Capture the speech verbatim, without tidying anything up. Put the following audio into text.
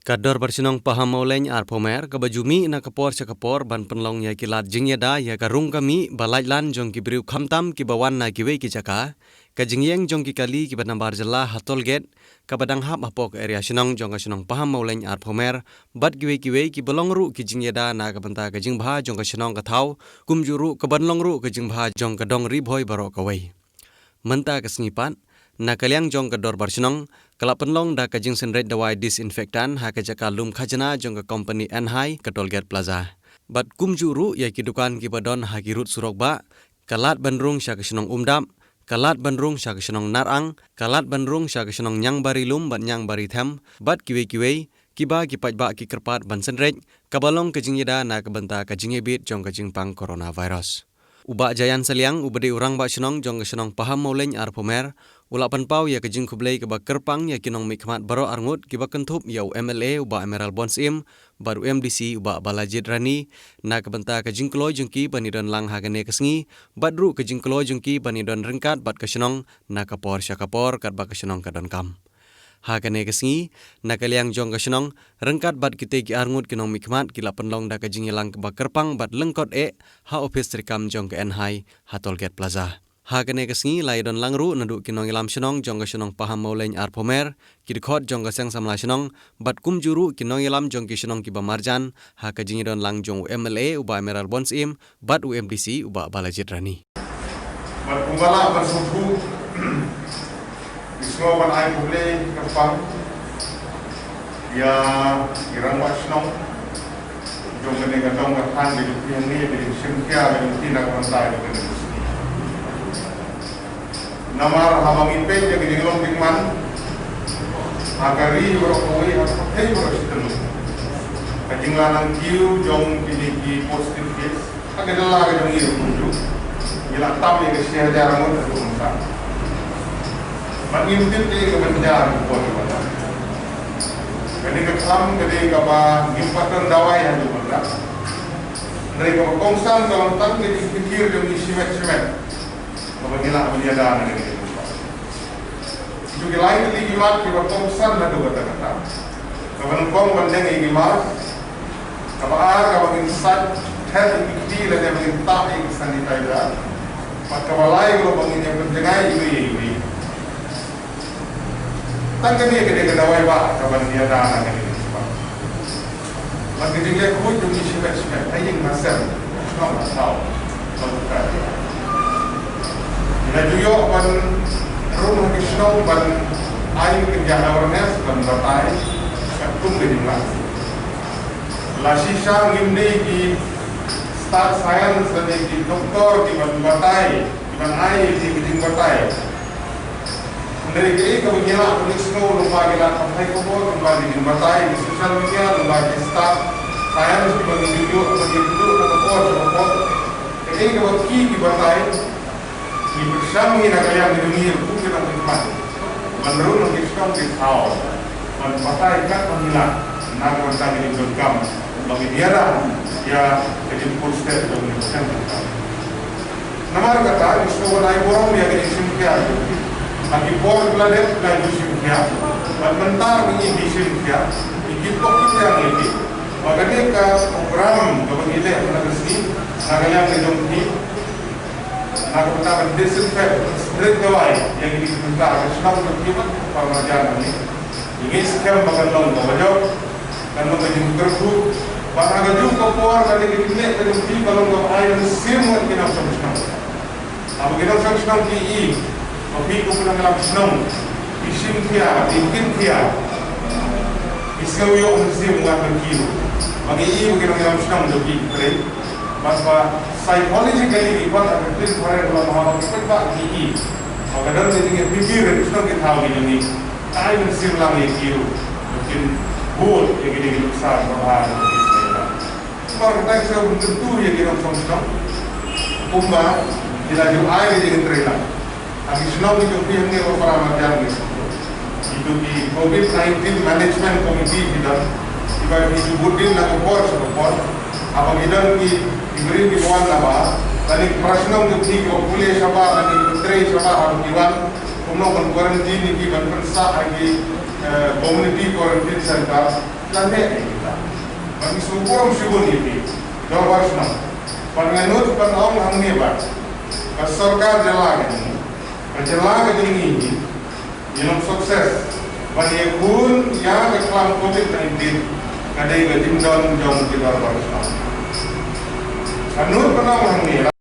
Ka Dorbar Shnong Pahammawlein Arphew Mer, kaba ju mih na ka por sha ka por ban pynlong ïa ki lad jingïada ïa ka rung ka mih ba laitlan jong ki briew khamtam kiba wan na kiwei ki jaka, ka jingïeng jong ki kali kiba nabar jylla ha toll gate, kaba dang hap hapoh ka area shnong jong ka shnong Pahammawlein Arphew Mer, bad kiwei kiwei kiba long ruh ki jingïada na ka bynta ka jingbha jong ka shnong ka thaw, kumjuh ruh kaban long ruh ka jingbha jong ka dong Ri Bhoi baroh kawei. Mynta ka sngi pat, na ka liang jong ka Dorbar Shnong, ka la pynlong da ka jingsynreit dawai disinfectant ha ka jaka lum khajna jong ka company Enhai ka Toll Gate Plaza. Bad kumjuh ruh ïa ki dukan kiba don ha ki rud surok bah, ka lad ban rung sha ka shnong Umdap, ka lad ban rung sha ka shnong Narang, ka lad ban rung sha ka shnong Ñiangbari Lum bad Ñiangbari Them, bad kiwei kiwei, kiba ki paidbah ki kyrpad ban synreit, kaba long ka jingïada na ka bynta ka jingïabit jong ka jingpang coronavirus. U Bah Jayan Saliang, uba dei u Rangbah Shnong jong ka shnong Pahammawlein Arphew Mer, u la pynpaw ïa ka jingkhublei kaba kyrpang ïa ki nongmihkhmat baroh arngut kiba kynthup ïa u M L A u Bah Emerald Born Syiem, bad u M D C u Bah Balajied Ranee, na ka bynta ka jingkloi jong ki ban ïadon lang ha kane ka sngi, bad ruh ka jingkloi jong ki ban ïadon ryngkat bad ka shnong, na ka por sha ka por katba ka shnong ka donkam. Ha kane ka sngi, na ka liang jong ka shnong, ryngkat bad kitei ki arngut ki nongmihkhmat ki la pynlong da ka jingïalang kaba kyrpang bad lyngkot eh, ha ophis treikam jong ka Enhai, ha Toll Gate Plaza. Ha kane ka sngi, la ïadon lang ruh naduh ki nongïalam shnong jong ka shnong Pahammawlein Arphew Mer, ki dkhot jong ka seng samla shnong, bad kumjuh ruh ki nongïalam jong ki shnong kiba marjan, ha ka jingïadon lang jong u M L A u Bah Emerald Born Syiem, bad u M D C u Bah Balajied Ranee. Bad kumba lah ban sngewthuh, ngi sngew ban ai khublei kyrpang ïa i Rangbah Shnong jong kane ka dong ka thaiñ, ka jong phi hangne, ka jingshim khia ka jong phi na ka bynta ïa kane ka sngi. Namar haba ngi peit ïa ka jinglong jingman ha ka ri baroh kawei, ha ka pyrthei baroh shi tylli, ka jingla nang kiew jong kine ki positive case ha ka jylla ka jong ngi ruh kumjuh, ngi la tap ïa ka shi hajar ngut haduh mynta. Bad ngim tip ïa ka ban jia ha ka por kaba mynta. Kane ka khlam ka dei kaba ngim pat don dawai haduh mynta. Hynrei kaba kongsan ka long tang ka jingkyrkhu jong ngi shimet shimet. Kaba ngi lah ban ïada na kane ka jingpang. Kito ki lai tylli ki mat kiba kongsan haduh katta katta. Kaba nyngkong ban deng ïa ki mask. Kaba ar kaba ngin sait thep ïa ki kti lane ba ngin tah ïa ki sanitizer. Bad kaba lai kaba ngin ïa pynjngai iwei ïa iwei. Tang kane ka dei ka dawai ba ka ban ïada na kane ka jingpang. Bad ka jingleh khuid jong ngi shimet shimet ha ïing ha sem, shnong ha thaw, bad uta. Ngi la ju ïoh ban rung ha ki shnong ban ai ka jingïa awareness, ban batai katkum ka jinglah. La shisha ngim dei ki staff science lane ki doktor ki ban batai, ki ban ai ki jingbatai. Hynrei kaei kaba ngi lah ban ïohsngew lyngba ki lad pathai khubor, lyngba ki jingbatai ki social media, lyngba ki staff science kiba ngi ju ïoh, kiba ngi ju ïoh na ka por sha ka por. Kaei kaba ki, ki batai, ngi pyrshang hi na ka liang jong ngi kum ki nongmihkhmat ban rung ha ki shnong ki thaw, ban batai katba ngi lah na ka bynta ka jingdonkam ba ngin ïada ïa ka jingpur stet jong ngi. Namar kata, ngi sngewbha ban ai burom ïa ka jingshim khia. Ha ki por ba la dep la ju shim khia. Bad mynta ngi ïa ki shim khia, ngi kit pok kit jang ïa ki ba kane ka program kaba ngi leh mynta ka sngi na ka liang ka jong ki, na ka bynta ban disinfect, ban spray dawai ïa kine ki bynta ka shnong jong ki bad para marjan jong ngi. Ngi ngeit skhem ba kan long kaba jop, kan long ka jingkyrkhu, bad ha kajuh ka por kane ka jingleh ka jong phi kan long kaba ai mynsiem ïa ki nongshong shnong. Haba ki nongshong shnong ki i ba phi kum u nongïalam shnong, ki shim khia, ki kit khia, ki sngew ïoh mynsiem wat ban kiew. Ba ki i ba ki nongïalam shnong jong ki ki trei. Bad ba psychologically ki pat ha ka ktien foreign ba long, haba ki paidbah ki i ba ka don ka jingïapyni ha ki shnong ki thaw ki jong ngi, ka ai mynsiem lang ïa ki ruh ba kin bud ïa kine ki nuksa kiba bha jong ki. Namar kata ngi sngewbha ban kyntu ïa ki nongshong shnong kumba ngi la ju ai ka jingtrei lang. Ha ki shnong ki jong phi hangne bad para marjan ngi sngewthuh. Kito ki Covid nineteen Management Committee ki don, kiba ki ju bud dien na ka por sha ka por. Haba ki don ki, ki briew kiba wan na bar, lane ki para shnong jong phi kiba pule shabar lane ki trei shabar, haba ki wan, kumno ban quarantine ïa ki, ban pynsah ha ki, eh, community quarantine center. Tang ne kita. Bad ngi sngewbha shibun ïa phi. Dorbar shnong. Bad nga nud ban ong hangne ba ka sorkar jylla ka jong ngi, ka jylla ka jong ngi, ngi long success ban ïakhun ïa ka khlam covid nineteen, ka dei ka jingdon jong ki dorbar shnong. Nga nud ban ong hangne.